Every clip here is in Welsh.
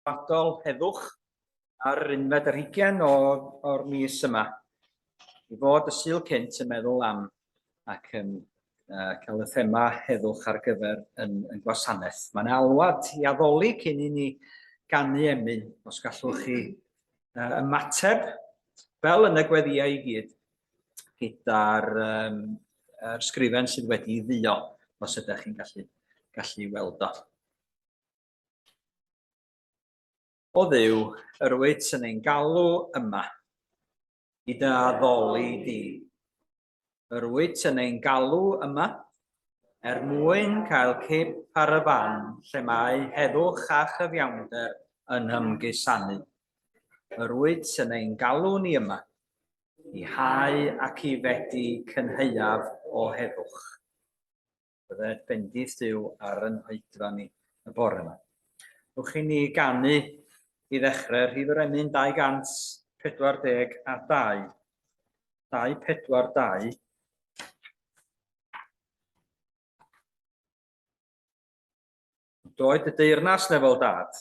Rhyngwladol Heddwch ar yr unfed ar hugain o, o'r mis yma. I fod y Sul cynt yn meddwl am ac yn uh, cael y thema heddwch ar gyfer yn, yn gwasanaeth. Mae'n alwad i addoli cyn i ni ganu emyn, os gallwch chi uh, ymateb fel yn y gweddïau i gyd gyda'r um, er sgrifen sydd wedi dduo, os ydych chi'n gallu, gallu weld o. O Dduw, yr wyt yn ein galw yma i dy addoli di. Yr wyt yn ein galw yma er mwyn cael cip ar y fan lle mae heddwch a chyfiawnder yn ymgusanu. Yr wyt yn ein galw ni yma i hau ac i fedi cynhaeaf o heddwch. Bydded bendith Duw ar yn hoedfa ni y bore yma. Wch i ni ganu i ddechrau rhif yr emyn 242. 242. Doed y deyrnas nefol dad,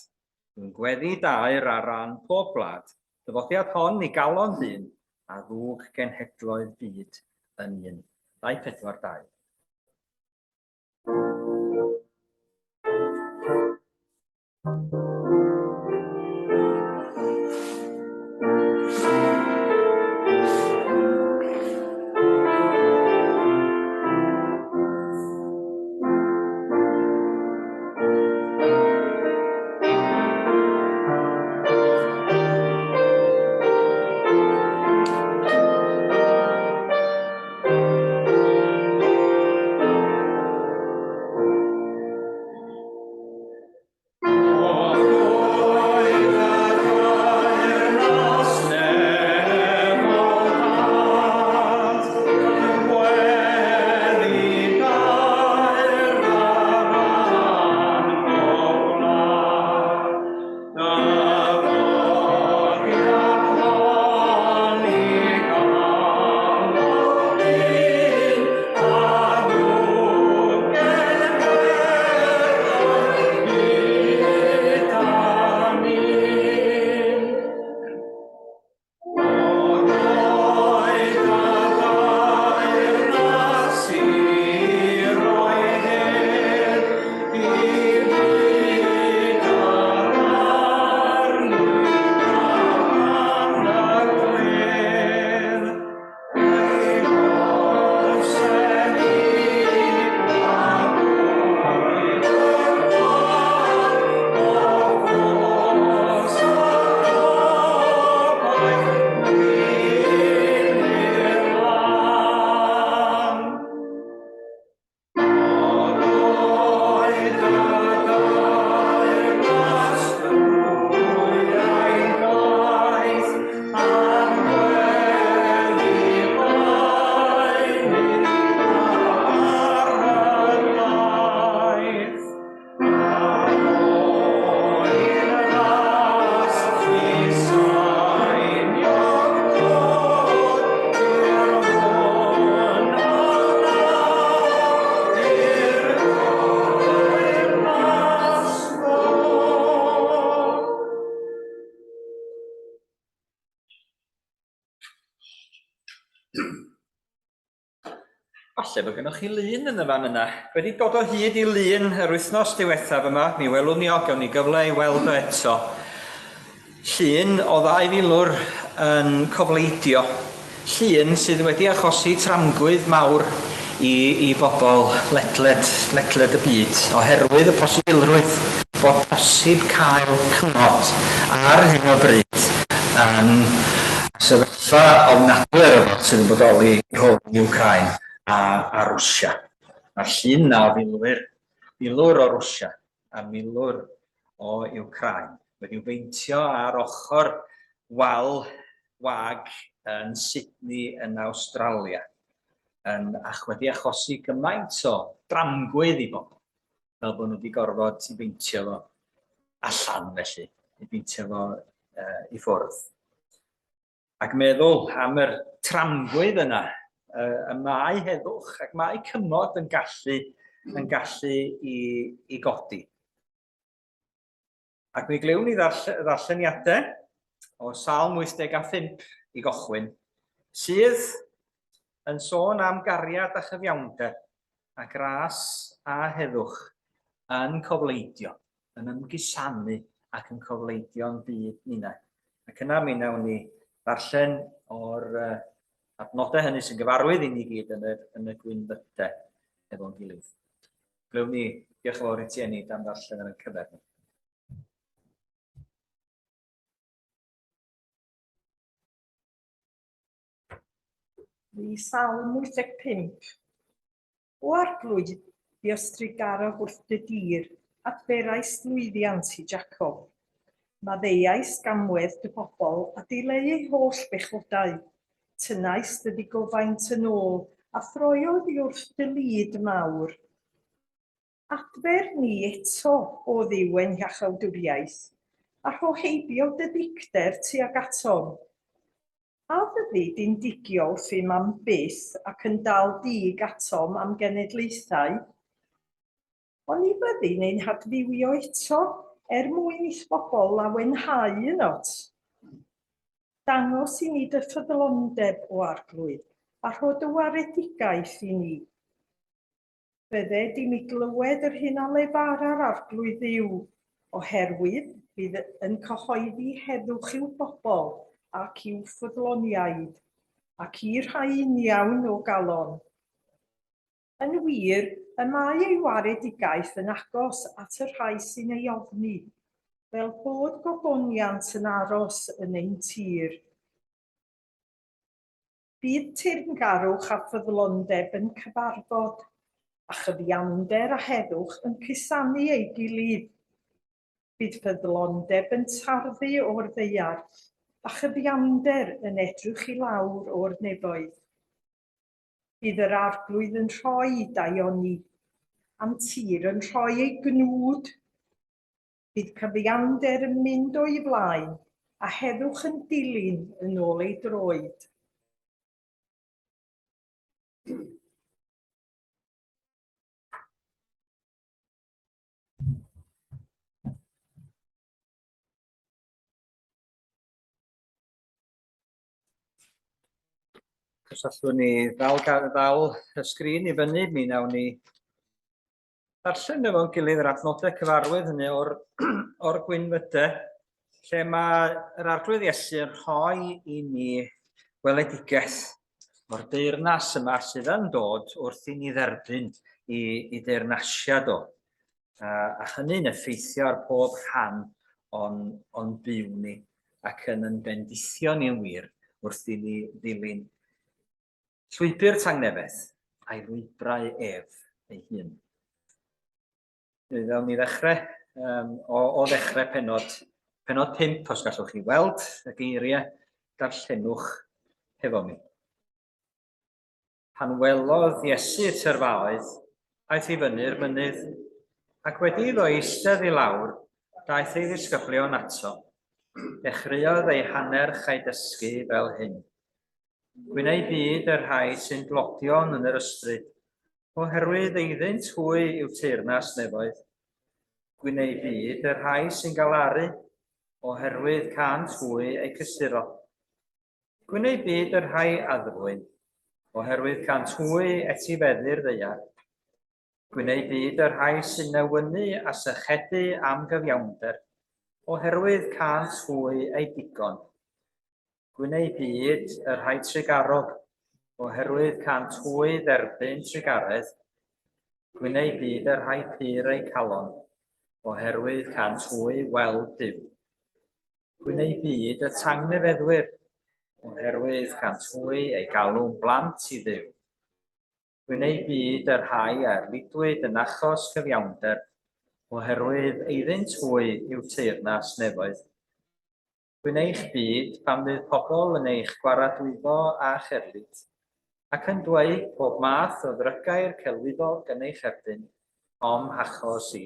Dwi'n gweddi daer ar ran pob gwlad, Dyfodiad hon i galon dyn, A ddwg genhedloedd byd yn un. 242. Falle bod gennych chi lun yn y fan yna. Wedi dod o hyd i lun yr wythnos diwethaf yma, mi welwn ni o, gawn ni gyfle i weld o eto. Llun o ddau filwr yn cofleidio. Llun sydd wedi achosi tramgwydd mawr i, i bobl ledled, ledled y byd oherwydd y posibilrwydd bod posib cael cymod ar hyn o bryd yn sefyllfa ofnadwy ar y ffordd sydd yn bodoli rhwng Wcráin a, a Rwsia. Mae'r llun 'na o filwyr, milwr o Rwsia a milwr o Wcráin wedi'w beintio ar ochr wal wag yn Sydney yn Awstralia yn ach wedi achosi gymaint o dramgwydd i bobl fel bod nhw wedi gorfod i beintio fo allan felly, i beintio fo uh, i ffwrdd. Ac meddwl am yr tramgwydd yna, uh, y mae heddwch ac mae cymod yn gallu, yn gallu i, i godi. Ac mi glywn ni ddarlleniadau o Salm 85 i gochwyn, sydd yn sôn am gariad a chyfiawnder, a gras a heddwch yn cofleidio, yn ymgusanu ac yn cofleidio'n byd ninnau. Ac yna mi wnawn ni ddarllen o'r adnodau hynny sy'n gyfarwydd i ni gyd yn y, yn y gwynfydau efo'n gilydd. Glywn ni, diolch yn fawr i ti Enid am ddarllen ar ein cyfer ni. Fi Salm 85. O Arglwydd, buost trugarog wrth dy dir, adferais lwyddiant i Jacob. Maddeuais gamwedd dy bobl a dileu eu holl bechodau. Tynnais dy ddigofaint yn ôl, a throi oddi wrth dy lid mawr. Adfer ni eto, O Dduw ein hiachawdwriaeth, a rho heibio dy ddicter tuag atom. A fyddi di'n digio wrthym am byth ac yn dal dig atom am genedlaethau? Oni fyddi'n ein hadfywio eto, er mwyn i'th bobl lawenhau ynot? Dangos i ni dy ffyddlondeb, O Arglwydd, a rho dy waredigaeth i ni. Bydded i mi glywed yr hyn a lefara'r Arglwydd Dduw, oherwydd bydd yn cyhoeddi heddwch i'w bobl ac i'w ffyddloniaid, ac i'r rhai uniawn o galon. Yn wir, y mae ei waredigaeth yn agos at y rhai sy'n ei ofni, fel bod gogoniant yn aros yn ein tir. Bydd teyrngarwch a ffyddlondeb yn cyfarfod, a chyfiawnder a heddwch yn cusanu ei gilydd. Bydd ffyddlondeb yn tarddu o'r ddaear, a chyfiawnder yn edrych i lawr o'r nefoedd. Bydd yr Arglwydd yn rhoi daioni, a'n tir yn rhoi ei gnwd. Bydd cyfiawnder yn mynd o'i flaen, a heddwch yn dilyn yn ôl ei droed. Os allwn ni ddal, ddal y sgrin i fyny, mi wnawn ni Darllen efo'n gilydd yr adnodau cyfarwydd hynny o'r, or gwynfydau, lle mae yr Arglwydd Iesu yn rhoi i ni weledigaeth o'r deyrnas yma sydd yn dod wrth i ni dderbyn i, i deyrnasiad o. A, a hynny'n effeithio ar pob rhan o'n, on byw ni ac yn yn bendithio ni'n wir wrth i ni ddilyn Llwybr tangnefedd, a'i lwybrau ef ei hun. Mi ddawn ni ddechrau, um, o, o ddechrau penod, penod 5, os gallwch chi weld y geiriau, darllenwch hefo mi. Pan welodd Iesu y tyrfaoedd, aeth i fyny'r mynydd, ac wedi iddo eistedd i lawr, daeth ei ddisgyblion ato. Dechreuodd ei hannerch a'i dysgu fel hyn. Gwyn eu byd y rhai sy'n dlodion yn yr ysbryd, oherwydd eiddynt hwy yw teyrnas nefoedd. Gwyn eu byd y rhai sy'n galaru, oherwydd cânt hwy eu cysuro. Gwyn eu byd y rhai addfwyn, oherwydd cânt hwy etifeddu'r ddaear. Gwyn eu byd y rhai sy'n newynu a sychedu am gyfiawnder, oherwydd cânt hwy eu digon. Gwyn eu byd y rhai trugarog, oherwydd cânt hwy dderbyn trugaredd. Gwyn eu byd y rhai pur eu calon, oherwydd cânt hwy weld Duw. Gwyn eu byd y tangnefeddwyr, oherwydd cânt hwy eu galw'n blant i Dduw. Gwyn eu byd y rhai a erlidwyd yn achos cyfiawnder, oherwydd eiddynt hwy yw teyrnas nefoedd. Gwyn eich byd pan fydd pobl yn eich gwaradwyddo a'ch erlid, ac yn dweud pob math o ddrygair celwyddog yn eich erbyn, o'm hachos i.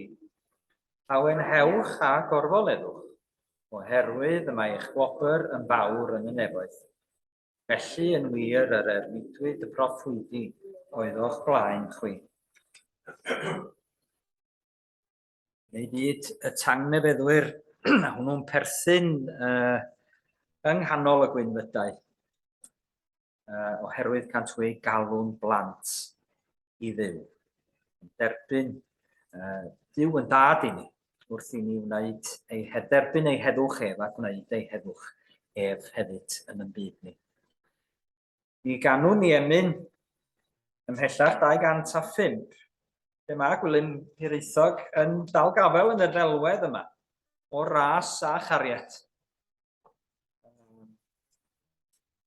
Llawenhewch a gorfoleddwch, oherwydd y mae eich gwobr yn fawr yn y nefoedd. Felly yn wir yr erlidwyd y proffwydi oedd o'ch blaen chwi. Neu byd y tangnefeddwyr. A hwnnw'n perthyn uh, yng nghanol y gwynfydau, uh, oherwydd cant hwy galw'n blant i Dduw. Yn derbyn uh, Duw yn dad i ni, wrth i ni wneud ei derbyn ei heddwch ef a gwneud ei heddwch ef hefyd yn yn byd ni. Mi ganwn ni emyn ymhellach 205, lle mae Gwilym Hiraethog yn dal gafael yn y ddelwedd yma o ras a chariad.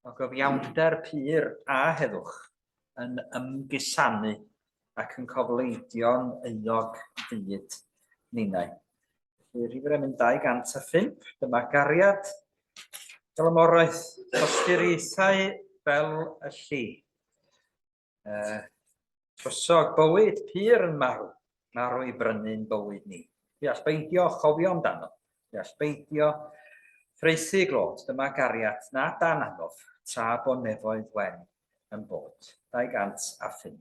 O gyfiawnder pur a heddwch yn ymgusanu ac yn cofleidio'n euog fyd ninnau. Felly, rhif yr emyn 205, dyma gariad fel y moroedd, tosturiaethau fel y lli. Uh, trosog bywyd pur yn marw, marw i brynu'n bywyd ni. Fi all beidio chofio amdano, fi all beidio ffraethu glod, dyma gariad na dan angof, tra bo nefoedd wen yn bod. 205.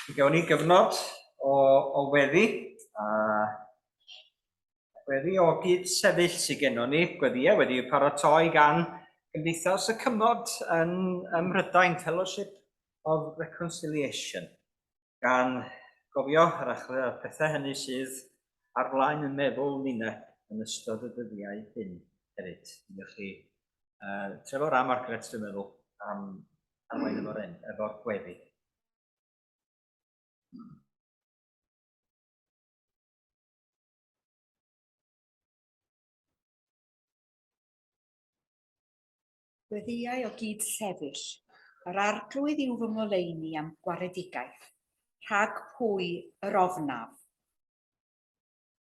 Mi gawn ni gyfnod o, o weddi, a gweddi o gyd-sefyll sydd gennon ni, gweddïau wedi'u paratoi gan Gymdeithas y Cymod yn ym Mhrydain, Fellowship of Reconciliation, gan gofio yr achlysur a'r pethau hynny sydd ar flaen yn meddwl ninne yn ystod y dyddiau hyn hefyd. Diolch chi uh, Trefor a Margaret, dwi'n meddwl, am arwain efo'r efo'r gweddi. Gweddïau o gyd sefyll, yr Arglwydd yw fy ngoleuni a'm gwaredigaeth, rhag pwy yr ofnaf?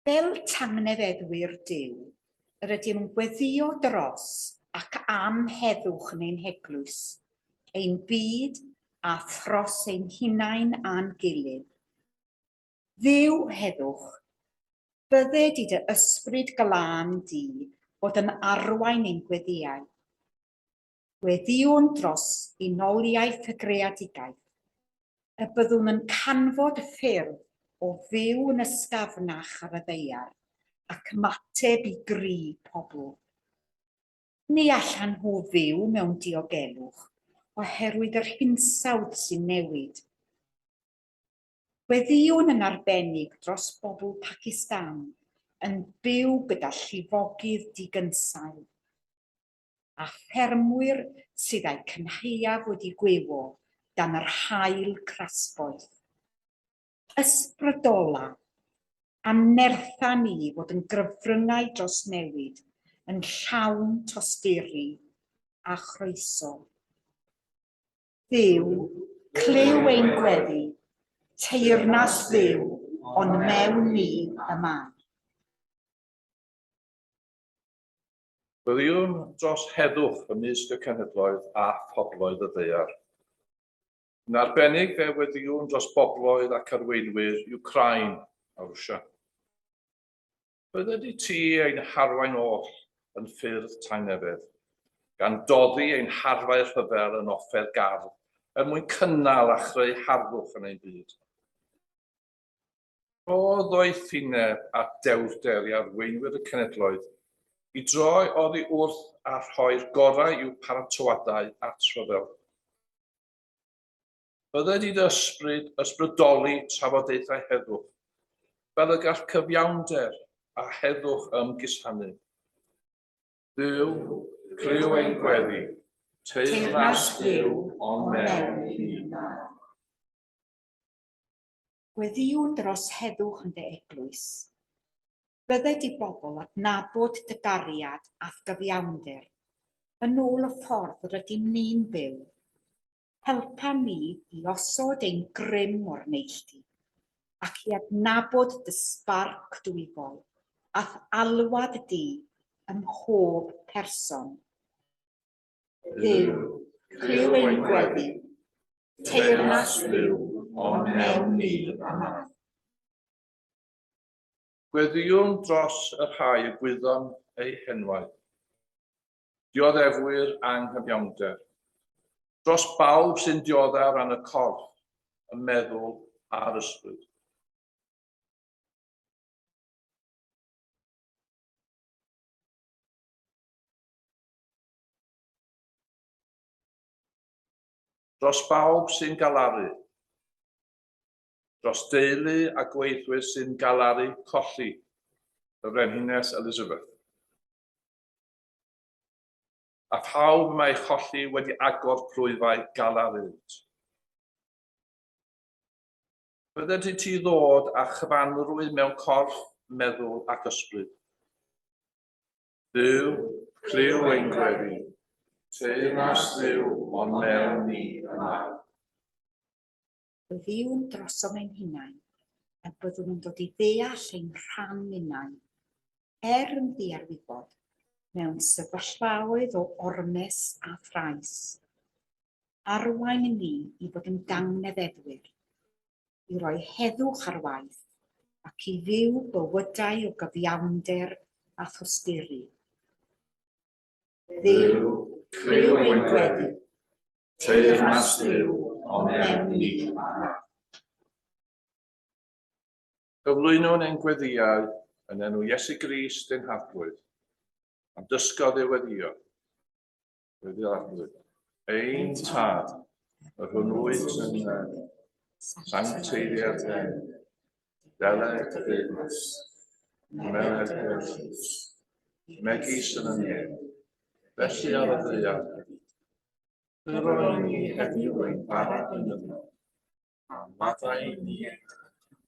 Fel tangnefeddwyr Duw, yr ydym yn gweddïo dros ac am heddwch yn ein heglwys, ein byd a thros ein hunain a'n gilydd. Dduw heddwch, bydded i dy ysbryd glân di fod yn arwain ein gweddïau. Gweddïwn dros unoliaeth y greadigaeth, y byddwn yn canfod ffyrdd o fyw yn ysgafnach ar y ddaear ac ymateb i gri pobl. Ni allan nhw fyw mewn diogelwch oherwydd yr hinsawdd sy'n newid. Gweddïwn yn arbennig dros bobl Pacistan yn byw gyda llifogydd digynsail, a ffermwyr sydd a'u cynhaeaf wedi gwywo dan yr haul crasboeth. Ysbrydola a nertha ni fod yn gryfryngau dros newid yn llawn tosturi a chroeso. Dduw, clyw ein gweddi, teyrnas Dduw ond mewn ni y mae. Gweddïwn dros heddwch ymysg y cenhedloedd a phobloedd y ddaear. Yn arbennig fe weddïwn dros bobloedd ac arweinwyr Wcráin a Rwsia. Bydded i ti ein harwain oll yn ffyrdd tangnefedd, gan doddi ein harfau rhyfel yn offer gardd er mwyn cynnal a chreu harddwch yn ein byd. Rho ddoethineb a dewrder i arweinwyr y cenhedloedd i droi oddi wrth a rhoi'r gorau i'w paratoadau at rhyfel. Bydded i dy ysbryd ysbrydoli trafodaethau heddwch, fel y gall cyfiawnder a heddwch ymgusanu. Dduw, clyw ein gweddi, teyrnas Dduw ond mewn i ni. Gweddïwn dros heddwch yn dy eglwys. Bydded i bobl adnabod dy gariad a'th gyfiawnder, yn ôl y ffordd rydym ni'n byw. Helpa ni i osod ein grym o'r neilltu, ac i adnabod dy sbarc dwyfol a'th alwad di ym mhob person. Dduw, clyw ein gweddi, teyrnas Dduw ond mewn ni y mae. Gweddïwn dros y rhai y gwyddom eu henwau. Dioddefwyr anghyfiawnder. Dros bawb sy'n dioddef ar ran y corff, y meddwl a'r ysbryd. Dros bawb sy'n galaru. Dros deulu a gweithwyr sy'n galaru colli y Frenhines Elizabeth. A phawb mae ei cholli wedi agor plwyfau galar iddynt. Bydded i ti ddod â chyfanrwydd mewn corff, meddwl ac ysbryd. Dduw, clyw ein gweddi, teyrnas Dduw ond mewn ni y mae. Gweddïwn drosom ein hunain, y byddwn yn dod i ddeall ein rhan ninnau, er yn ddiarwybod, mewn sefyllfaoedd o ormes a thrais. Arwain ni i fod yn dangnefeddwyr, i roi heddwch ar waith ac i fyw bywydau o gyfiawnder a thosturi. Dduw, clyw ein gweddi, Teyrnas Dduw ond mewn ni y mae. Cyflwynwn ein gweddïau yn enw Iesu Grist ein Harglwydd, a'n dysgodd ei weddïo. Gweddi'r Arglwydd. Ein Tad, yr hwn wyt yn y nef, sancteiddier dy enw, deled dy deyrnas, ymweled dy ewyllys, megis yn y nef, felly ar y ddaear hefyd. Dyro i ni heddiw ein bara beunyddiol, a maddau i ni ein dyledion,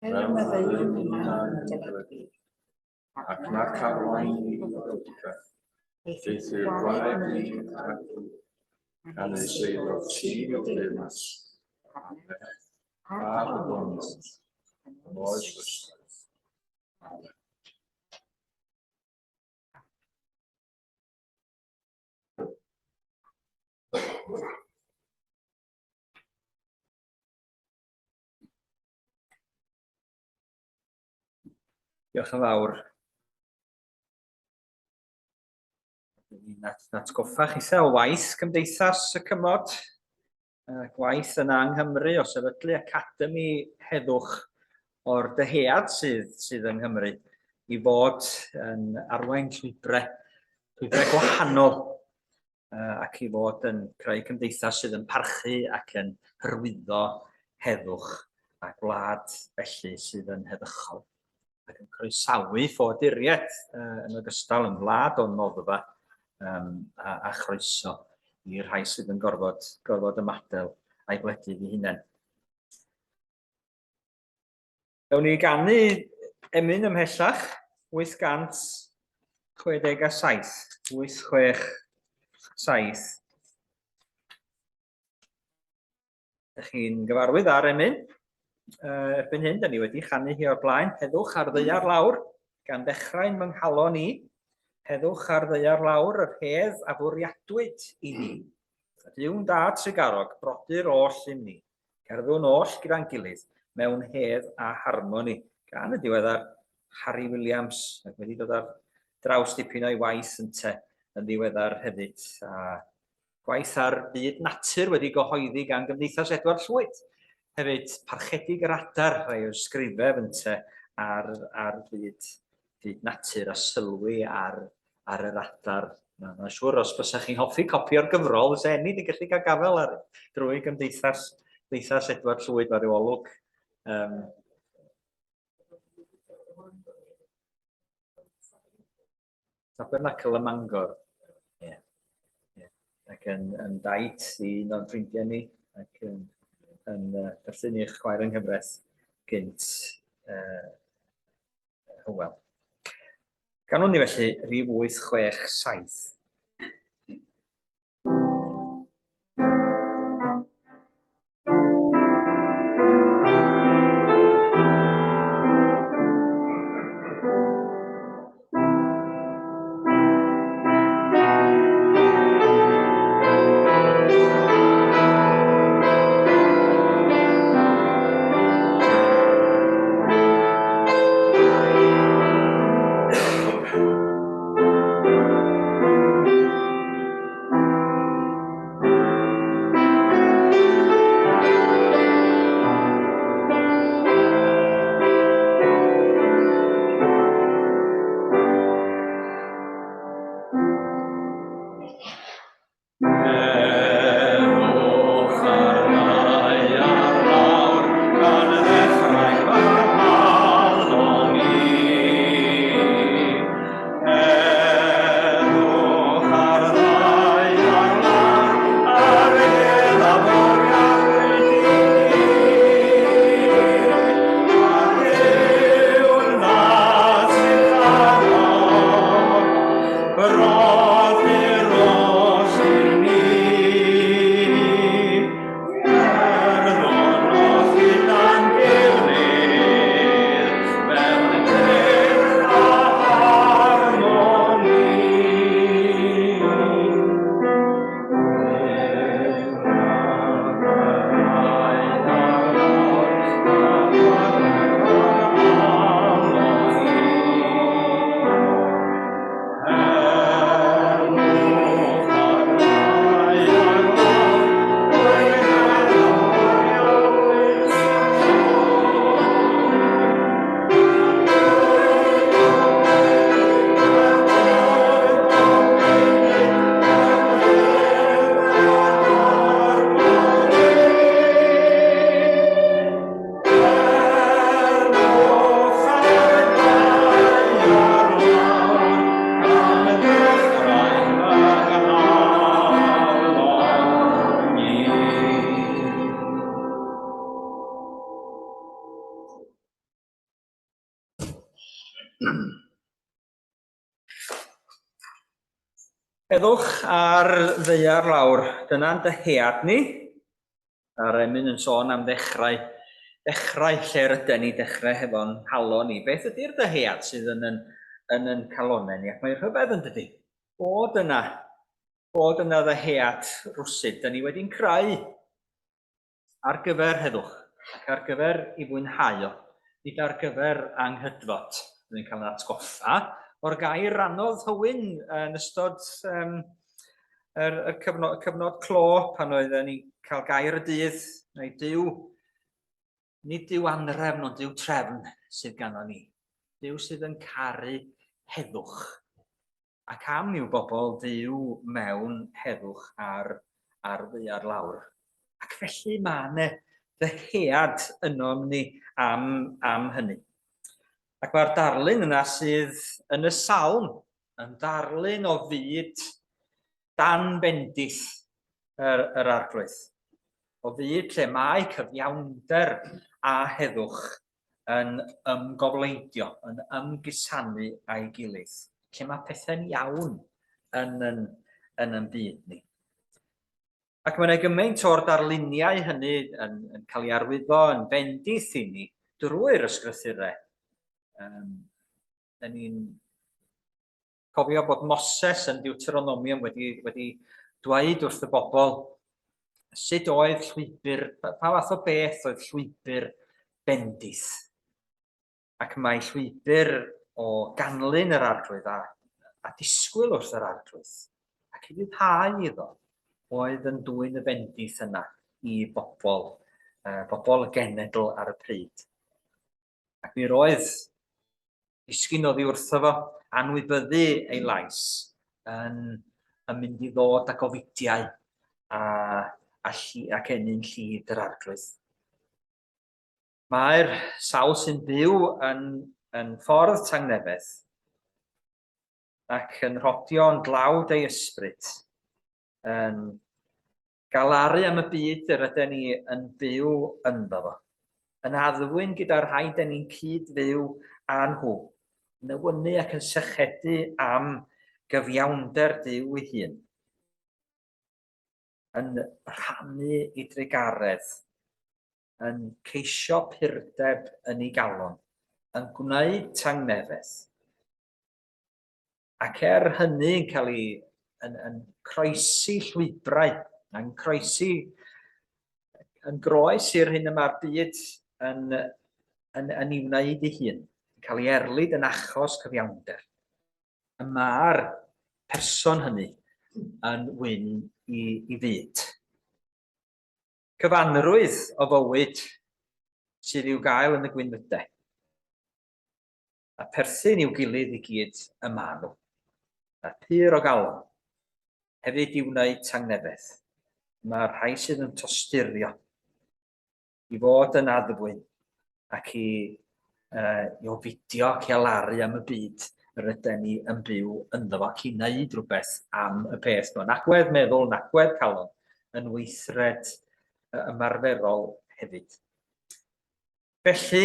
fel y maddeuwn ninnau ein dyledwyr, ac nac arwain ni i brofedigaeth, eithr gwared ni rhag drwg, canys eiddo ti yw'r deyrnas, a'r nerth, a'r ogoniant, yn oes oesoedd. Amen. Diolch yn fawr. Ni'n atgoffa chitha o waith Cymdeithas y Cymod, gwaith yna yng Nghymru o sefydlu Academi Heddwch o'r dyhead sydd, sydd yng Nghymru i fod yn arwain llwybrau, llwybrau gwahanol ac i fod yn creu cymdeithas sydd yn parchu ac yn hyrwyddo heddwch a gwlad felly sydd yn heddychol ac yn croesawu ffoaduriaid yn ogystal yn wlad o noddfa um, a, a chroeso i'r rhai sydd yn gorfod, gorfod ymadael a'i gwledydd eu hunain. Gawn ni ganu emyn ymhellach, 867, 867. Ydych chi'n gyfarwydd â'r emyn? Uh, erbyn hyn, da ni wedi chanu hi o'r blaen. Heddwch ar ddeiar lawr, gan ddechrau'n fy nghalon i. Heddwch ar ddeiar lawr, yr hedd a fwriadwyd i ni. Duw'n dad trugarog, brodyr oll i'm ni. Cerddwn oll gyda'n gilydd mewn hedd a harmoni gan y diweddar Harry Williams, ac wedi dod ar draws dipyn o'i waith ynte yn ddiweddar hefyd, a gwaith ar byd natur wedi gyhoeddi gan Gymdeithas Edward Llwyd. Hefyd, Parchedig yr Adar, rhai o'i sgrifef ynte ar, ar fyd, byd natur a sylwi ar ar yr adar. Mae'n siŵr os bysach chi'n hoffi copi o'r gyfrol, fysa Enid yn gallu cael gafael ar drwy gymdeithas, gymdeithas Edward Llwyd, mae rhyw olwg. Um, Tabernacl ym Mangor. Ie. Yeah. Yeah. Ac yn, yn daith i un o'n ffrindiau ni, ac yn, yn uh, perthyn i'ch chwaer yng nghyfraith gynt uh, Hywel. Ganwn ni felly rhif 867. Heddwch ar ddaear lawr, dyna'n dyhead ni. A'r emyn yn sôn am ddechrau, dechrau lle rydyn ni, dechrau hefo'n nghalon ni. Beth ydy'r dyhead sydd yn yn, yn yn calonau ni? Ac mae rhyfedd yn dydy, bod yna, bod yna ddyhead rwsyd, dyn ni wedi'n creu ar gyfer heddwch ac ar gyfer i fwynhau o, nid ar gyfer anghydfod. Dwi'n cael yn atgoffa o'r gair rannodd Hywyn yn ystod um, yr, y cyfnod, y cyfnod clo pan oedden ni cael gair y dydd, neu Duw, nid Duw anrefn ond Duw trefn sydd ganddo ni. Duw sydd yn caru heddwch. Ac am i'w bobl fyw mewn heddwch ar, ar ddaear lawr. Ac felly mae yna ddyhead ynom ni am, am hynny. Ac mae'r darlun yna sydd yn y salm yn ddarlun o fyd dan bendith yr, yr arglwydd. O fyd lle mae cyfiawnder a heddwch yn ymgofleidio, yn ymgusanu â'i gilydd, lle mae pethau'n iawn yn yn, yn yn byd ni. Ac mae yna gymaint o'r darluniau hynny yn, yn cael ei arwyddo yn bendith i ni drwy'r ysgrythurau. Um, ni'n Cofio bod Moses yn Deuteronomium wedi, wedi dweud wrth y bobl sut oedd llwybr, pa fath o beth oedd llwybr bendith. Ac mae llwybr o ganlyn yr arglwydd a, a disgwyl wrth yr arglwydd ac i ufuddhau iddo oedd yn dwyn y bendith yna i bobl, uh, bobl y genedl ar y pryd. Ac mi roedd disgyn oddi wrtho fo, anwybyddu ei lais, yn, yn mynd i ddod â gofidiau a, a lli, ac ennyn llid yr arglwydd. Mae'r sawl sy'n byw yn, yn ffordd tangnefedd ac yn rhodio'n dlawd ei ysbryd yn Galaru am y byd yr yden ni yn byw ynddo fo. Yn addfwyn gyda'r rhai den ni'n cyd-fyw â nhw. Yn awynu ac yn sychedu am gyfiawnder Duw ei hun. Yn rhannu i drugaredd. Yn ceisio purdeb yn ei galon. Yn gwneud tangnefedd. Ac er hynny yn cael ei yn, yn croesi llwybrau, yn croesi yn groes i'r hyn y mae'r byd yn, yn, yn ei wneud ei hun, yn cael ei erlid yn achos cyfiawnder. Y mae'r person hynny yn wyn i, i fyd. Cyfanrwydd o fywyd sydd i'w gael yn y gwynfydau. A perthyn i'w gilydd i gyd y maen nhw. A pur o galon, hefyd i wneud tangnefedd. Mae'r rhai sydd yn tosturio i fod yn addfwyn ac i, uh, i ofidio ac i alaru am y byd yr ydyn ni yn byw ynddo fo ac i wneud rhywbeth am y peth. Mae'n agwedd meddwl, yn agwedd calon, yn weithred ymarferol hefyd. Felly,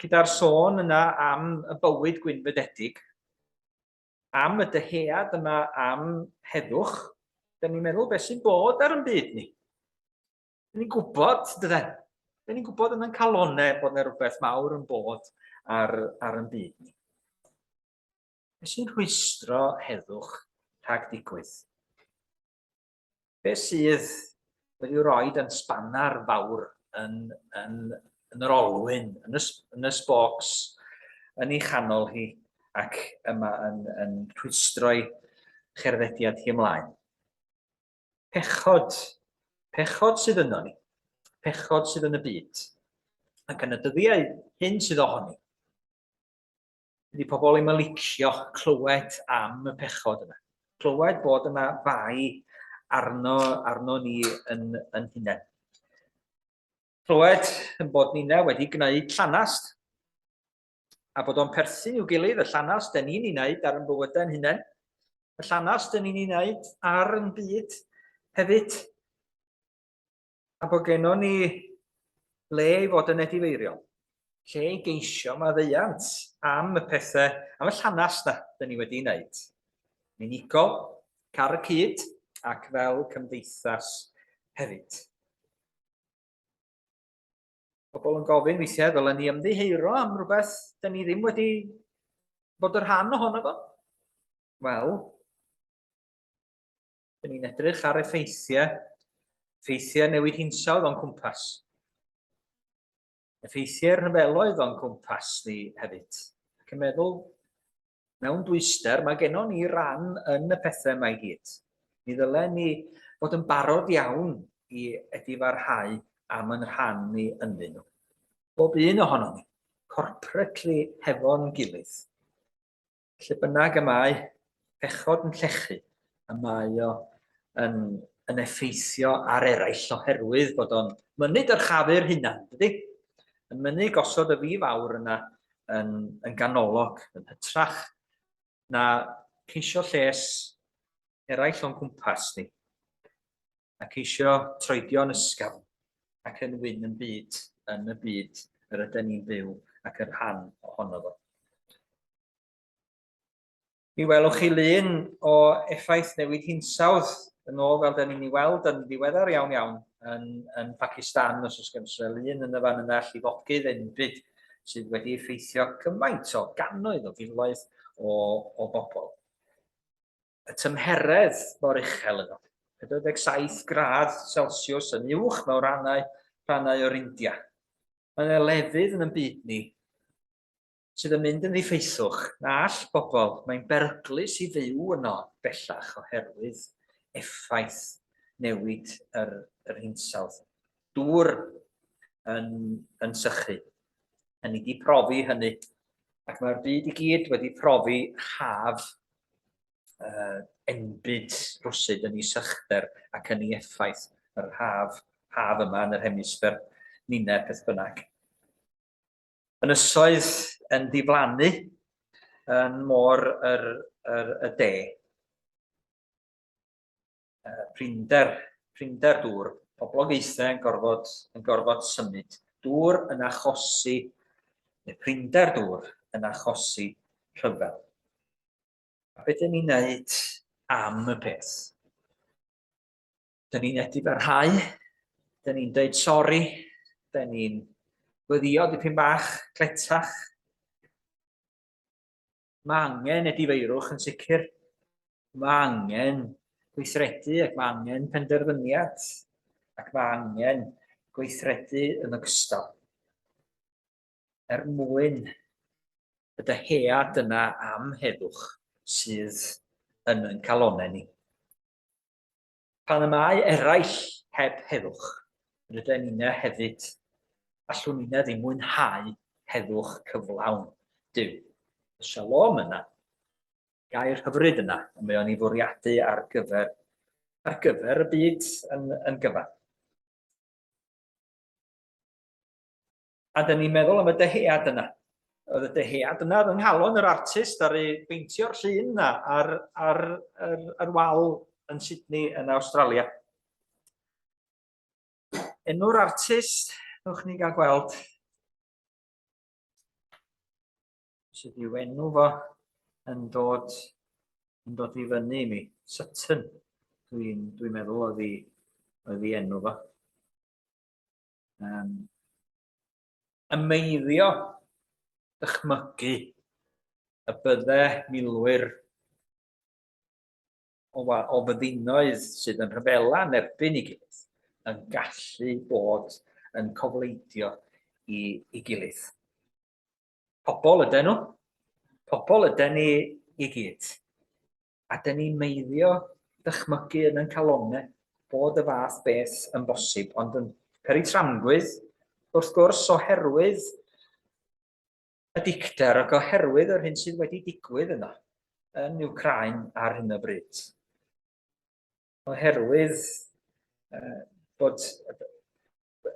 gyda'r sôn yna am y bywyd gwynfydedig, am y dyhead yma am heddwch, dyn ni'n meddwl beth sy'n bod ar yn byd ni. Dyn ni'n gwybod, dydyn? Dyn ni'n gwybod yn ein calonau bod yna rhywbeth mawr yn bod ar, ar yn byd ni. Beth sy'n rhwystro heddwch rhag digwydd? Be sydd wedi rhoi yn sbanar fawr yn, yn, yn yr olwyn, yn y, yn y sbocs, yn ei chanol hi, ac yma yn, yn rhwystro'i cherddediad hi ymlaen. Pechod, pechod sydd yno ni, pechod sydd yn y byd, ac yn y dyddiau hyn sydd ohoni. Dydy pobl ddim yn licio clywed am y pechod yna. Clywed bod yna fai arno, arno ni yn, yn hunain. Clywed yn bod ni'na wedi gwneud llanast a bod o'n perthyn i'w gilydd, y llanast den ni'n ei wneud ar yn bywydau'n hunain, y llanast den ni'n ei wneud ar yn byd hefyd. A bod gennon ni le i fod yn edifeiriol, lle i geisio maddeuant am y pethau, am y llanast na dyn ni wedi wneud. Yn unigol, car y cyd, ac fel cymdeithas hefyd. Pobl yn gofyn weithiau, ddylen ni ymddiheuro am rhywbeth dyn ni ddim wedi bod yn rhan ohono fo? Wel, Dyn ni'n edrych ar effeithiau, effeithiau newid hinsawdd o'n cwmpas. Effeithiau rhyfeloedd o'n cwmpas ni hefyd. Ac yn meddwl, mewn dwyster, mae gennon ni ran yn y pethau yma i gyd. Mi ddylen ni fod yn barod iawn i edifarhau am yn rhan ni ynddyn nhw. Bob un ohonon ni, corporately hefo'n gilydd. Lle bynnag y mae pechod yn llechu, y mae o yn, yn effeithio ar eraill oherwydd bod o'n mynnu dyrchafu'r hunan, dydy? Yn mynnu gosod y fi fawr yna yn, yn ganolog, yn hytrach na ceisio lles eraill o'n cwmpas ni, a ceisio troedio'n ysgafn ac yn wyn yn byd yn y byd yr ydyn ni'n byw ac yn rhan ohono fo. Mi welwch chi lun o effaith newid hinsawdd yn ôl fel da ni'n ei weld yn ddiweddar iawn iawn yn, yn Pakistan, os oes gen lun yn y fan yna, llifogydd enbyd sydd wedi effeithio cymaint o gannoedd o filoedd o, o bobl. Y tymheredd mor uchel yno, 47 gradd Celsius yn uwch mewn rhannau, rhannau o'r India. Mae yna lefydd yn y byd ni sydd yn mynd yn ddiffeithwch, na all bobl, mae'n beryglus i fyw yno bellach oherwydd effaith newid yr, yr hinsawdd. Dŵr yn, yn sychu. A ni wedi profi hynny, ac mae'r byd i gyd wedi profi haf uh, enbyd rwsyd yn ei sychder ac yn ei effaith yr haf, haf yma yn yr hemisffer ninne, beth bynnag. Ynysoedd yn diflannu yn môr yr, yr, y de. Prinder, prinder dŵr, poblogaethau yn gorfod, yn gorfod symud. Dŵr yn achosi, neu prinder dŵr yn achosi rhyfel. A beth ydyn ni'n neud am y peth? Dyn ni'n edifarhau, dyn ni'n dweud sori, dyn ni'n gweddio dipyn bach cletach. Mae angen edifeirwch yn sicr. Mae angen gweithredu ac mae angen penderfyniad ac mae angen gweithredu yn ogystal. Er mwyn y dyhead yna am heddwch sydd yn ein calonnau ni. Pan y mae eraill heb heddwch, rydyn ninne hefyd, allwn ninne ddim mwynhau heddwch cyflawn Duw. Y shalom yna, gair hyfryd yna, y mae o'n ei fwriadu ar gyfer, ar gyfer y byd yn, yn gyfan. A dyn ni'n meddwl am y dyhead yna. Oedd y dyhead yna yng nghalon yr artist ar ei beintio'r llun yna ar, ar, ar, ar wal yn Sydney yn Awstralia. Enw'r artist, newch ni gael gweld. Sut yw enw fo yn dod, yn dod i fyny i mi? Sutton, dwi'n dwi meddwl oedd i, oedd i enw fo. Um, ymeiddio dychmygu y bydde milwyr o, o fyddinoedd sydd yn rhyfela yn erbyn ei gilydd yn gallu bod yn cofleidio i, i gilydd. Pobl ydyn nhw. Pobl ydyn ni i gyd. A dyn ni'n meiddio dychmygu yn ein calonnau bod y fath beth yn bosib, ond yn peri tramgwydd, wrth gwrs, oherwydd y dicter ac oherwydd yr hyn sydd wedi digwydd yno yn Wcráin ar hyn o bryd. Oherwydd uh, bod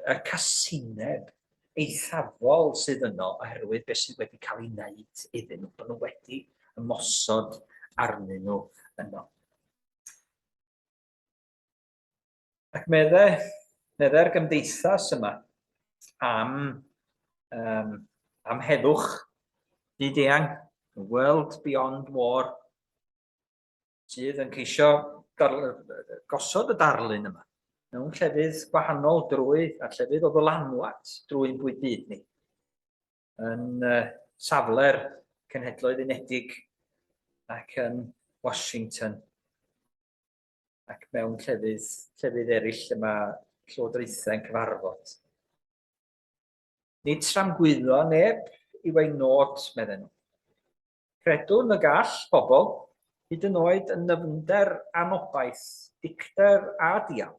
y casineb eithafol sydd yno oherwydd beth sydd wedi cael ei wneud iddyn nhw, bod nhw wedi ymosod arnyn nhw yno. Ac medde, medde'r gymdeithas yma am, um, am heddwch byd eang, the world beyond war, sydd yn ceisio gosod y darlun yma mewn llefydd gwahanol drwy, a llefydd o ddylanwad drwy'n bwyd byd ni, yn uh, safle'r Cenhedloedd Unedig ac yn Washington ac mewn llefydd, llefydd eraill lle mae llywodraethau yn cyfarfod. Nid tramgwyddo neb yw ein nod, medden nhw. Credwn y gall pobl, hyd yn oed yn nyfnder anobaith, dicter a dial,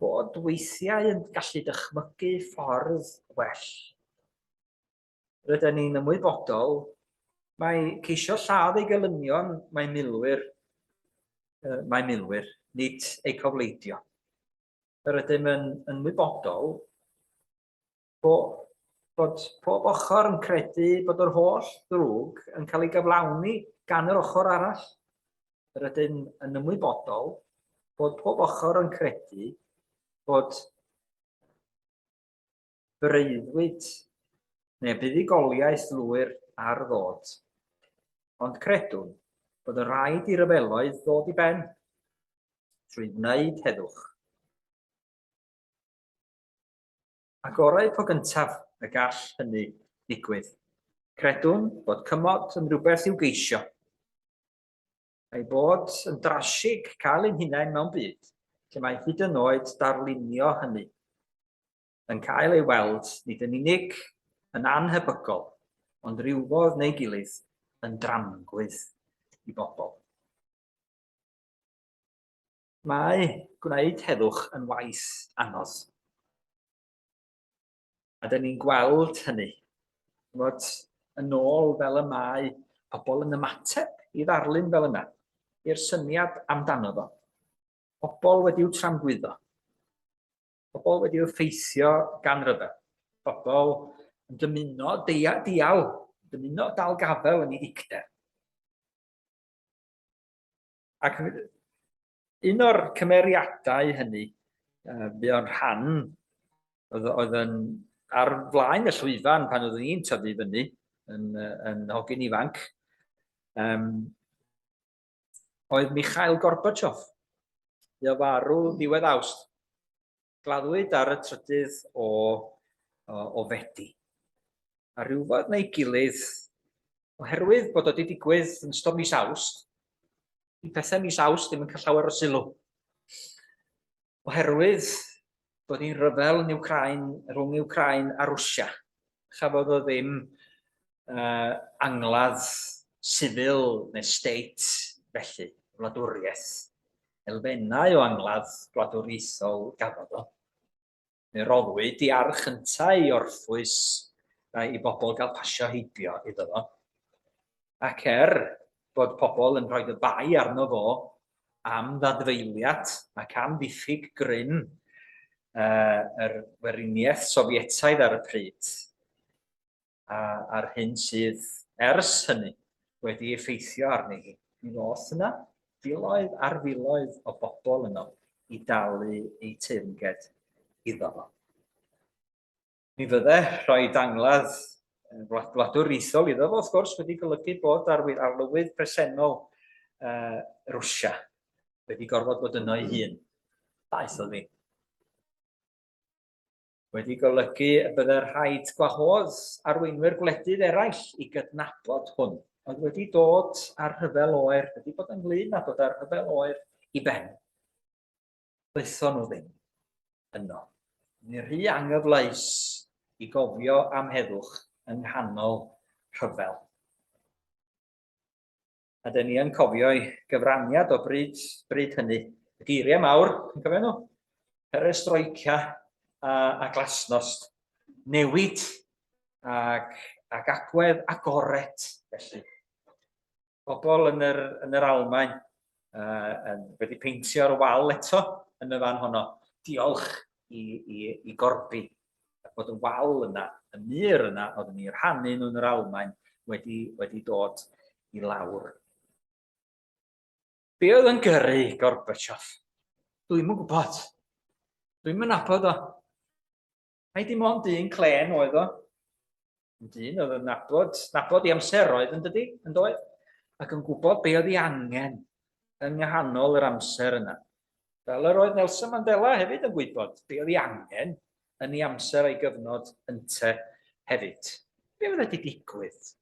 bod weithiau yn gallu dychmygu ffordd well. Rydyn ni'n ymwybodol mai ceisio lladd eu gelynion mae milwyr, mae milwyr, nid eu cofleidio. Yr ydym yn ymwybodol bod pob ochr yn credu bod yr holl ddrwg yn cael ei gyflawni gan yr ochr arall. Yr ydym yn ymwybodol bod pob ochr yn credu bod breuddwyd neu buddugoliaeth lwyr ar ddod. Ond credwn bod yn rhaid i ryfeloedd ddod i ben trwy wneud heddwch. A gorau po gyntaf y gall hynny ddigwydd. Credwn bod cymod yn rhywbeth i'w geisio. Ei bod yn drasig cael ein hunain mewn byd lle mae hyd yn oed darlunio hynny yn cael ei weld nid yn unig yn annhebygol, ond rywfodd neu gilydd yn dramgwydd i bobl. Mae gwneud heddwch yn waith anodd. A dyn ni'n gweld hynny. Fod yn ôl fel y mae pobl yn ymateb i ddarlun fel yna, i'r syniad amdano fo. Pobl wedi'w tramgwyddo. Pobl wedi'w ffeithio gan ryfel. Pobl yn dymuno deia, dial, dymuno dal gafel yn ei ddicter. Ac un o'r cymeriadau hynny, fuo'n rhan, oedd, oedd yn ar flaen y llwyfan pan oeddwn i'n tyfu fyny yn, yn hogyn ifanc, um, oedd Mikhail Gorbachev. Fuo farw ddiwedd Awst. Gladdwyd ar y trydydd o, o, o Fedi. A rhywfodd neu gilydd, oherwydd bod o wedi digwydd yn ystod mis Awst, di pethau mis Awst ddim yn cael llawer o sylw. Oherwydd bod hi'n rhyfel yn Wcráin, rhwng Wcráin a Rwsia, chafodd o ddim uh, angladd sifil neu state felly, wladwriaeth. Elfennau o angladd gwladwriaethol gafodd o. Mi roddwyd i arch yntau i orffwys i bobl gael pasio heibio iddo fo. Ac er bod pobl yn rhoi y bai arno fo am ddadfeiliad ac am ddiffyg grym uh, yr Weriniaeth Sofietaidd ar y pryd, a, a'r hyn sydd ers hynny wedi effeithio arni hi. Mi ddoth yna filoedd ar filoedd o bobl yno i dalu eu teyrnged iddo fo. Mi fydde rhoi dangladd gwladwriaethol iddo fo, wrth gwrs, wedi golygu bod arlywydd presennol uh, Rwsia wedi gorfod bod yno ei hun. Daeth o ddim. Wedi golygu y bydde rhaid gwahodd arweinwyr gwledydd eraill i gydnabod hwn, oedd wedi dod â'r rhyfel oer, wedi bod ynglyn â dod â'r rhyfel oer i ben. Ddaethon nhw ddim yno. Ni rhy anghyfleus i gofio am heddwch yng nghanol rhyfel. A dyn ni yn cofio'i gyfraniad o bryd, bryd hynny. Y geiriau mawr, yn cofio nhw? Perestroika a, a glasnost. Newid ac, ac agwedd agored, felly. Pobl yn yr, yn yr Almaen uh, yn, wedi peintio'r wal eto yn y fan honno. Diolch i, i, i Gorbi bod y wal yna, y mur yna oedden ni'n rhannu nhw yn yr Almaen wedi, wedi dod i lawr. Be oedd yn gyrru Gorbachev? Dwi'm yn gwybod. Dwi'm yn nabod o. Mae dim ond un clên oedd o. Yn dyn oedd yn nabod, nabod i amseroedd yn dydi, yn doedd? Ac yn gwybod be oedd ei angen yng nghanol yr amser yna. Fel yr oedd Nelson Mandela hefyd yn gwybod be oedd ei angen yn ei amser a'i gyfnod ynte hefyd. Be oedd wedi digwydd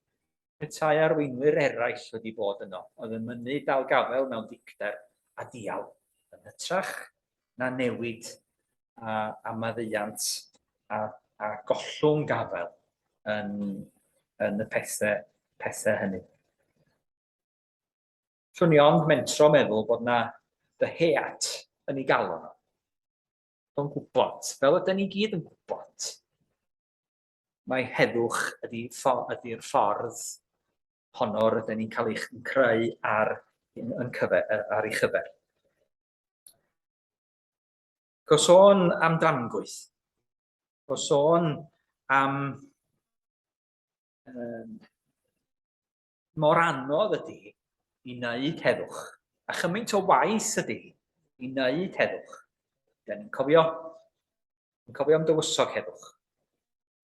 petai arweinwyr eraill wedi bod yno oedd yn mynnu dal gafael mewn dicter a dial yn hytrach na newid a, a maddeuant a, a gollwng gafael yn, yn y pethau, pethau hynny. Allwn ni ond mentro meddwl bod 'na ddyhead yn ei galon o. O'n gwybod, fel ydyn ni gyd yn gwybod, mai heddwch ydy ydy'r ffordd honno rydyn ni'n cael ei creu ar, yn cyfer, ar ei chyfer. Go sôn am dramgwydd, go sôn am mor anodd ydy i wneud heddwch, a chymaint o waith ydy i wneud heddwch. Da ni'n cofio, yn cofio am dywysog heddwch,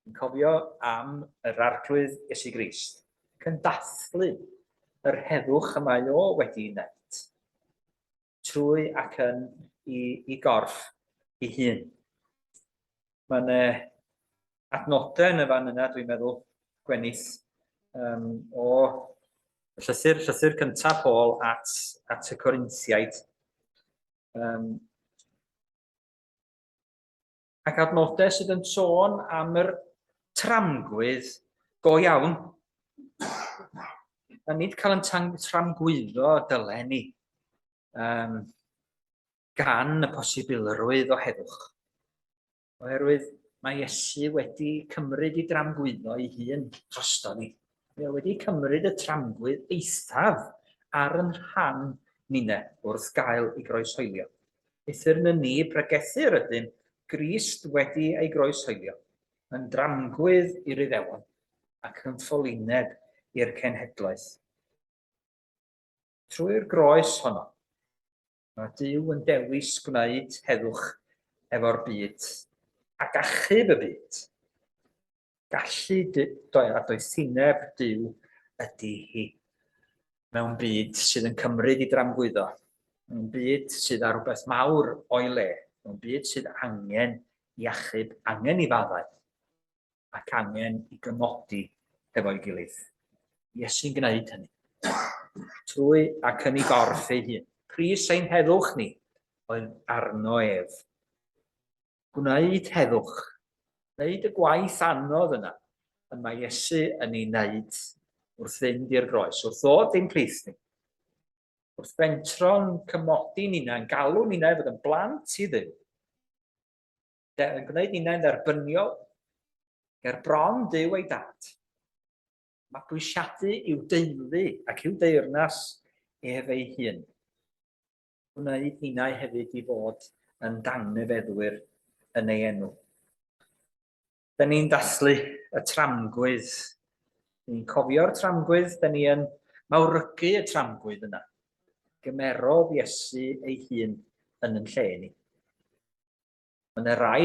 yn cofio am yr Arglwydd Iesu Grist, ac yn dathlu yr heddwch y mae o wedi wneud, trwy ac yn i, i gorff ei hun. Mae yna adnodau yn y fan yna, dwi'n meddwl, Gwenith, um, o llythyr, llythyr cyntaf Paul at, at y Corinthiaid. Um, ac adnodau sydd yn sôn am yr tramgwydd go iawn. A nid cael yn tramgwyddo dylen ni um, gan y posibilrwydd o heddwch. Oherwydd mae Iesu wedi cymryd i dramgwyddo ei hun drosto ni. Mae o wedi cymryd y tramgwydd eithaf ar yn rhan ninne wrth gael ei groeshoelio. Eithr yn ni pregethu yr ydym Grist wedi ei groeshoelio, yn dramgwydd i'r Iddewon ac yn ffolineb i'r cenhedloedd. Trwy'r groes honno, Mae Duw yn dewis gwneud heddwch efo'r byd ac achub y byd. Gallu a doethineb Duw ydy hi mewn byd sydd yn cymryd i dramgwyddo, mewn byd sydd â rhywbeth mawr o'i le, mewn byd sydd angen i achub, angen i faddau. ac angen i gymodi hefo'i gilydd. Iesu'n gwneud hynny. Trwy ac yn ei gorff ei hun. Pris ein heddwch ni oedd arno ef. Gwneud heddwch. Gwneud y gwaith anodd yna y mae Iesu yn ei wneud wrth fynd i'r groes, wrth ddod i'n plith ni. Wrth fentro'n cymodi ninnau'n galw ninnau fod yn blant i Dduw. yn gwneud ninnau'n dderbyniol ger bron Duw ei dad. Mabwysiadu i'w deulu ac i'w deyrnas ef ei hun. Gwneud ninnau hefyd i fod yn dangnefeddwyr yn ei enw. Da ni'n dathlu y tramgwydd. Ni'n cofio'r tramgwydd, da ni yn mawrygu y tramgwydd yna. Gymerodd Iesu ei hun yn yn lle ni. Mae yna rai,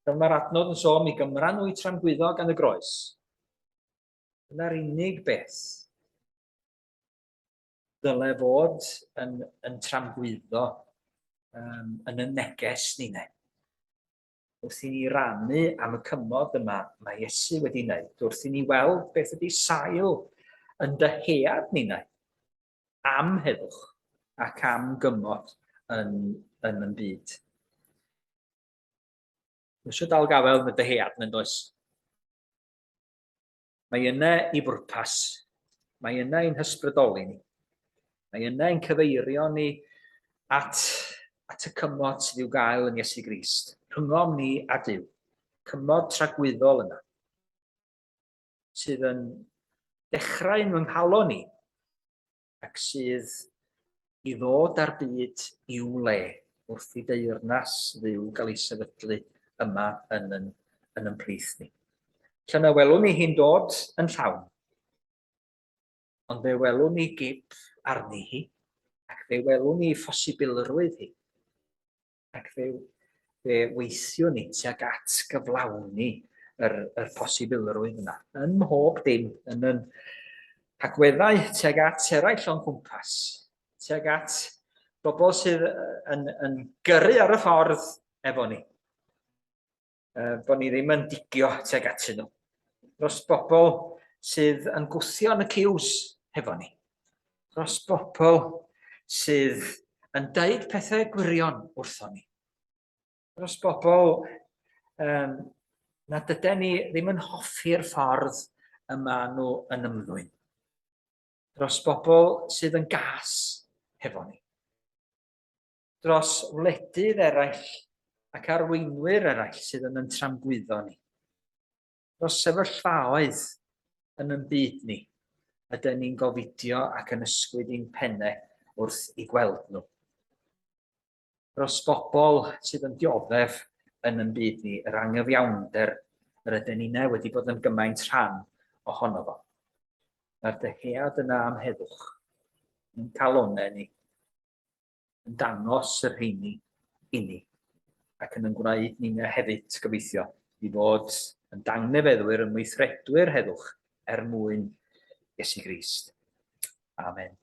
fel mae'r adnod yn sôn, mi gymran nhw i tramgwyddo gan y groes. Dyna'r unig beth dyle fod yn, yn tramgwyddo um, yn y neges ni ne. Wrth i ni rannu am y cymod yma mae Iesu wedi wneud, wrth i ni weld beth ydy sail yn dyhead ni ne, am heddwch ac am gymod yn, yn yn byd. Mae eisiau dal gafael yn y dyhead yn does? Mae yna i bwrpas. Mae yna i'n hysbrydoli ni. Mae yna i'n cyfeirio ni at, at y cymod sydd i'w gael yn Iesu Grist. Rhyngom ni a Duw. Cymod tragwyddol yna. Sydd yn dechrau yn fy nghalon i ac sydd i ddod â'r byd i'w le wrth i deyrnas Dduw gael ei sefydlu yma yn yn, yn yn plith ni. Lle na welwn ni hi'n dod yn llawn, ond fe welwn ni gip arni hi, ac fe welwn ni phosibilrwydd hi. ac fe, fe weithiwn ni tuag at gyflawni yr, yr posibilrwydd yna. Yn mhob dim, yn yn agweddau tuag at eraill o'n cwmpas, tuag at bobl sydd yn, yn gyrru ar y ffordd efo ni. Bod ni ddim yn digio tuag atyn nhw. Dros bobl sydd yn gwthio yn y ciws hefo ni. Dros bobl sydd yn deud pethau gwirion wrtho ni. Dros bobl um, nad yden ni ddim yn hoffi'r ffordd y maen nhw yn ymddwyn. Dros bobl sydd yn gas hefo ni. Dros wledydd eraill ac arweinwyr eraill sydd yn yn tramgwyddo ni. Dros sefyllfaoedd yn yn byd ni, ydyn ni'n gofidio ac yn ysgwyd i'n pennau wrth i gweld nhw. Dros bobl sydd yn dioddef yn yn byd ni, yr angyfiawnder yr ydyn ninnau wedi bod yn gymaint rhan ohono fo. Mae'r dyhead yna am heddwch yn calonau ni, yn dangos y rheini inni, ac yn yn gwneud ninnau hefyd, gobeithio, i fod yn dangnefeddwyr, yn weithredwyr heddwch er mwyn Iesu Grist. Amen.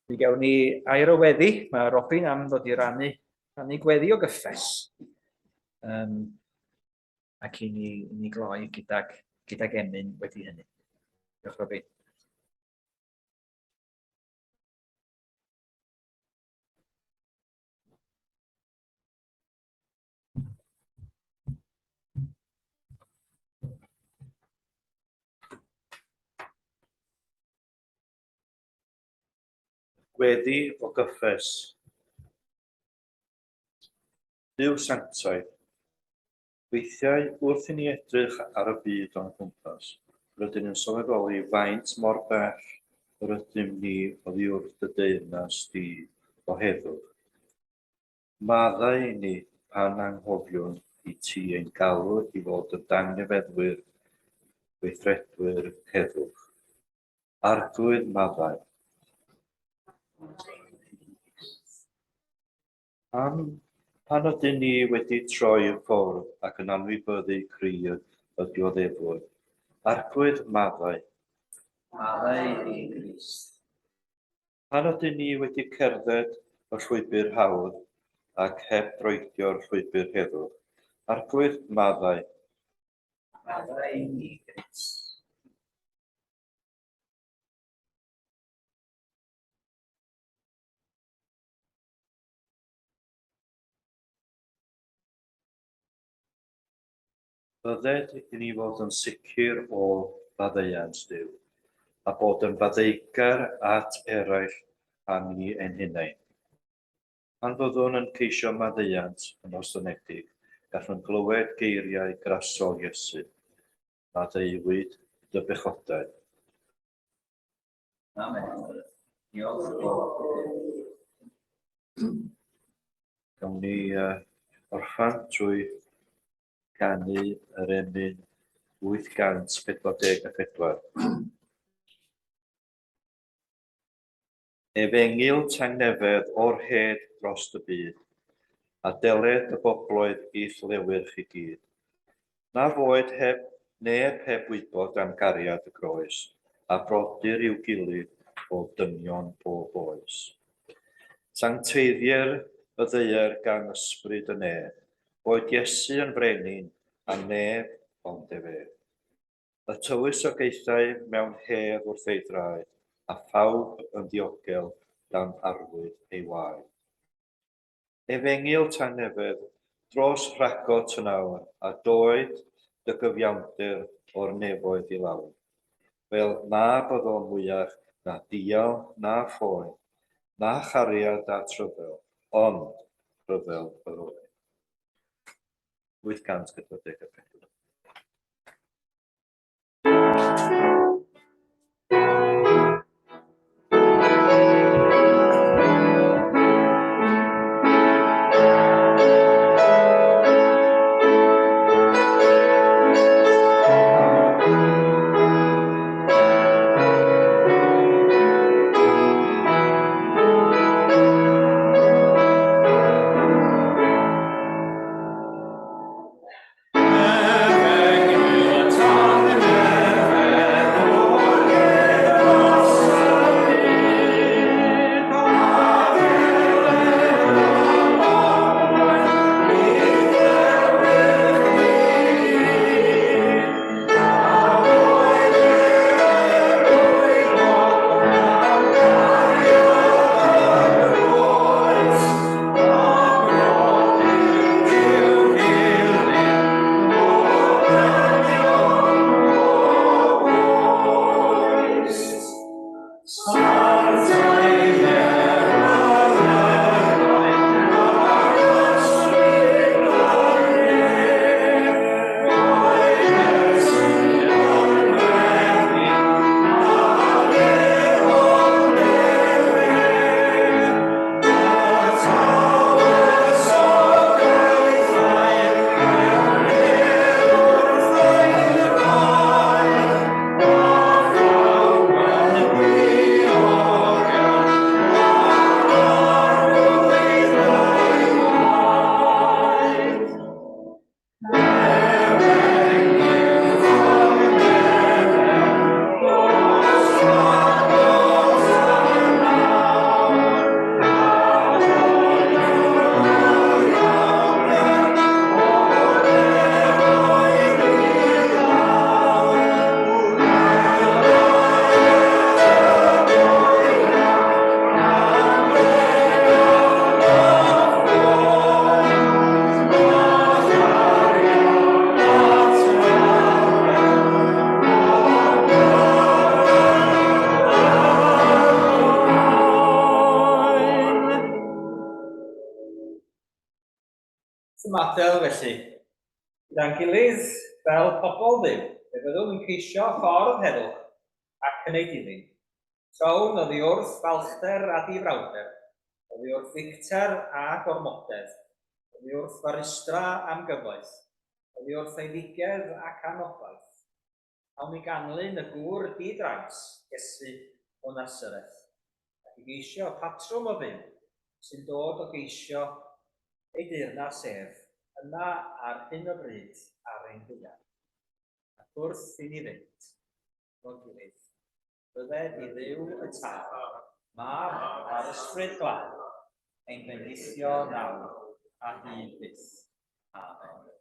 Mi gawn ni air o weddi. Mae Robin am ddod i rannu, rannu gweddi o gyffes. Um, ac i ni, i ni gloi gydag, gydag emyn wedi hynny. Diolch, Robin. Gweddi o gyffes. Duw sanctaidd, weithiau wrth i ni edrych ar y byd o'n cwmpas, rydyn yn sylweddoli faint mor bell yr ydym ni oddi wrth dy deyrnas di o heddwch. Maddau i ni pan anghofiwn i ti ein galw i fod yn dangnefeddwyr, gweithredwyr heddwch. Arglwydd, maddau. Pam, pan ydyn ni wedi troi y ffordd ac yn anwybyddu cri y dioddefwr? Arglwydd, maddau. Maddau i ni, Grist. Pan ydyn ni wedi cerdded y llwybr hawdd ac heb droedio'r llwybr heddwch, Arglwydd, maddau. Maddau i ni, Grist. Bydded i ni fod yn sicr o faddeuant Duw, a bod yn faddeugar at eraill a ni ein hunain. Pan fyddwn yn ceisio maddeuant yn ostyngedig, gallwn glywed geiriau grasol Iesu, Maddeuwyd dy bechodau. Amen. Diolch o Gawn ni uh, orffan trwy ganu yr emyn 844. Efengyl tangnefedd o'r hed dros y byd, a deled y bobloedd i'th lewyrch i gyd. Na foed heb neb heb wybod am gariad y groes, a brodyr i'w gilydd o dynion bob oes. Sancteiddier y ddaear gan ysbryd y nef, boed Iesu yn frenin, a neb ond ef ef. Y tywysogaethau mewn hedd wrth ei draed, a phawb yn ddiogel dan arwydd ei waed. Efengyl tangnefedd, dros rhagot yn awr, a doed dy gyfiawnder o'r nefoedd i lawr, fel na byddo mwyach na dial na phoen, na chariad at ryfel, ond rhyfel yr oen. 844. ymadael felly. Gyda'n gilydd, fel pobl Dduw, fe fyddwn yn ceisio ffordd heddwch ac yn ei dilyn. Trown oddi wrth falchder a difrawder, oddi wrth ddicter a gormodedd, oddi wrth farustra am gyfoeth, oddi wrth eiddigedd ac anobaith. Awn i ganlyn y gŵr di-drais, Iesu o Nasareth, ac i geisio patrwm o fyw sy'n dod o geisio ei deyrnas ef, yma ar hyn o bryd ar ein ddaear. Ac wrth i ni fynd, efo'n gilydd, bydded i Dduw y Tad, Mab a'r Ysbryd Glân, ein bendithio nawr a hyd byth. Amen.